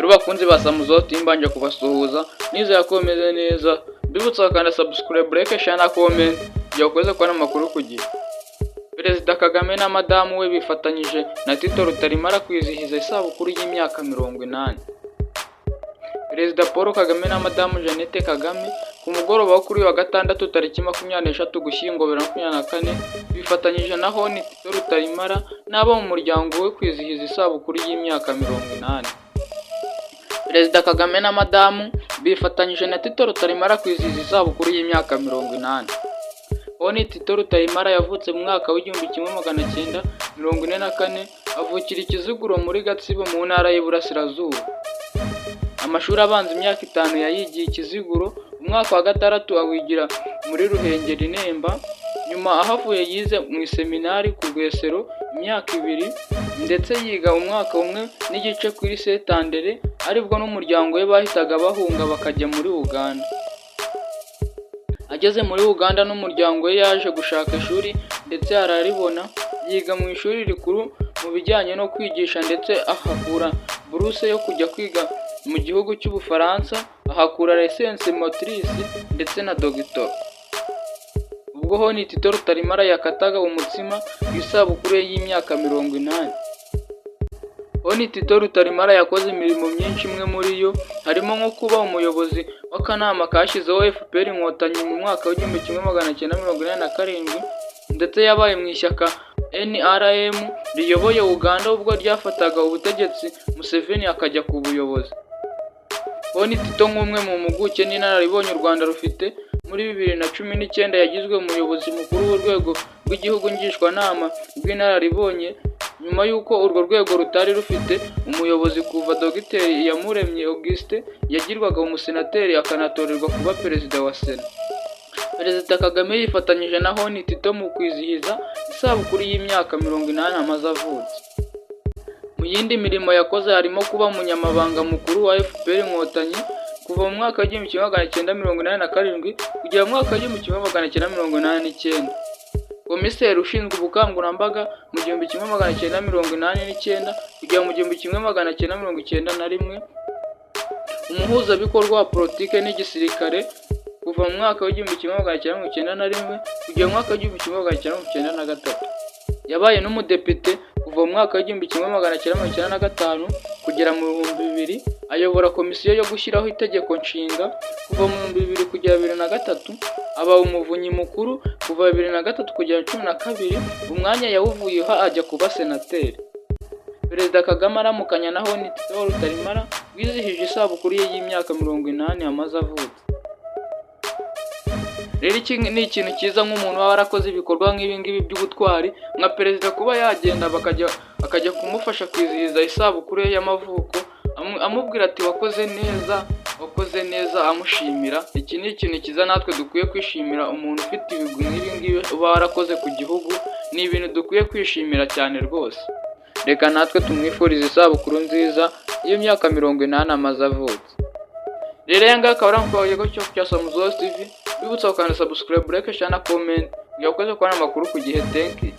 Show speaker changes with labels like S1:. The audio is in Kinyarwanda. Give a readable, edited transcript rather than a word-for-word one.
S1: Rero bakunzi ba Samuzo mbanje kubasuhuza, nizera ko bameze neza. Mbibutsa gukanda subscribe, like, share na comment kugira ukomeze kubona amakuru ku gihe. Perezida Kagame na madamu we bifatanyije na Tito Rutaremara kwizihiza isabukuru y'imyaka 80. Perezida Paul Kagame na Madamu Jeannette Kagame ku mugoroba wo kuri uyu wa Gatandatu tariki 23 Ugushyingo 2024 bifatanyije na Hon Tito Rutaremara n'abo mu muryango we kwizihiza isabukuru y'imyaka 80. Perezida Kagame na Madamu bifatanyije na Tito Rutaremara kwizihiza isabukuru y'imyaka 80. Hon Tito Rutaremara yavutse mu mwaka w'1944, avukira i Kiziguro muri Gatsibo mu Ntara y'Iburasirazuba. Amashuri abanza imyaka 5 yayigiye i Kiziguro, umwaka wa gatandatu awigira muri Ruhengeri Nemba, nyuma ahavuye yize mu iseminari ku Rwesero imyaka 2, ndetse yiga umwaka umwe n'igice kuri Saint Andre, aribwo n'umuryango we bahitaga bahunga bakajya muri Uganda. Ageze muri Uganda n'umuryango we yaje gushaka ishuri ndetse araribona, yiga mu ishuri rikuru mu bijyanye no kwigisha ndetse ahakura buruse yo kujya kwiga mu gihugu cy'Ubufaransa, ahakura licence maîtrise ndetse na doctorat. Ubwo Hon Tito Rutaremara yakataga umutsima ku isabukuru ye y'imyaka 80. Hon Tito Rutaremara yakoze imirimo myinshi, imwe muri yo harimo nko kuba umuyobozi w'akanama kashyizeho FPR Inkotanyi mu mwaka w'1987, ndetse yabaye mu ishyaka NRM riyoboye Uganda ubwo ryafataga ubutegetsi Museveni akajya ku buyobozi. Hon Tito nk'umwe mu mpuguke n'inararibonye u Rwanda rufite, muri 2019 yagizwe umuyobozi mukuru w'urwego rw'igihugu ngishwanama rw'inararibonye, nyuma y'uko urwo rwego rutari rufite umuyobozi kuva Dogiteri Iyamuremye Augustin yagirwaga umusenateri akanatorerwa kuba perezida wa Sena. Perezida Kagame yifatanyije na Hon Tito mu kwizihiza isabukuru y'imyaka 80 amaze avutse. Mu yindi mirimo yakoze harimo kuba umunyamabanga mukuru wa FPR Inkotanyi kuva mu mwaka w'1987 kugera mu mwaka w'1989. Komiseri ushinzwe ubukangurambaga mu 1989 kugera mu 1991, umuhuzabikorwa wa politiki n'igisirikare kuva mu mwaka w'1991 kugera mu mwaka w'1993. Yabaye n'umudepite kuva mu mwaka w'1995 kugera mu 2000, ayobora komisiyo yo gushyiraho itegeko nshinga kuva mu 2000 kugera 2003, aba umuvunyi mukuru kuva 2003 kugera 12, umwanya yawuvuyeho ajya kuba senateri. Perezida Kagame aramukanya na Hon Tito Rutaremara wizihije isabukuru ye y'imyaka 80 amaze avutse. Rero iki ni ikintu cyiza nk'umuntu uba warakoze ibikorwa nk'ibi ngibi by'ubutwari, nka perezida kuba yagenda bakajya akajya kumufasha kwizihiza isabukuru ye y'amavuko, amubwira ati "Wakoze neza, wakoze neza," amushimira. Iki ni ikintu cyiza natwe dukwiye kwishimira, umuntu ufite ibigwi nk'ibi ngibi uba warakoze ku gihugu, ni ibintu dukwiye kwishimira cyane rwose. Reka natwe tumwifurize isabukuru nziza y'imyaka 80 amaze avutse. Rero aya ngaya akaba ari amakuru cyo cya Samuzosi TV, bibutsa gukanda subscribe, like, share na comment kugira ngo ukomeze kubona amakuru ku gihe. Thank you.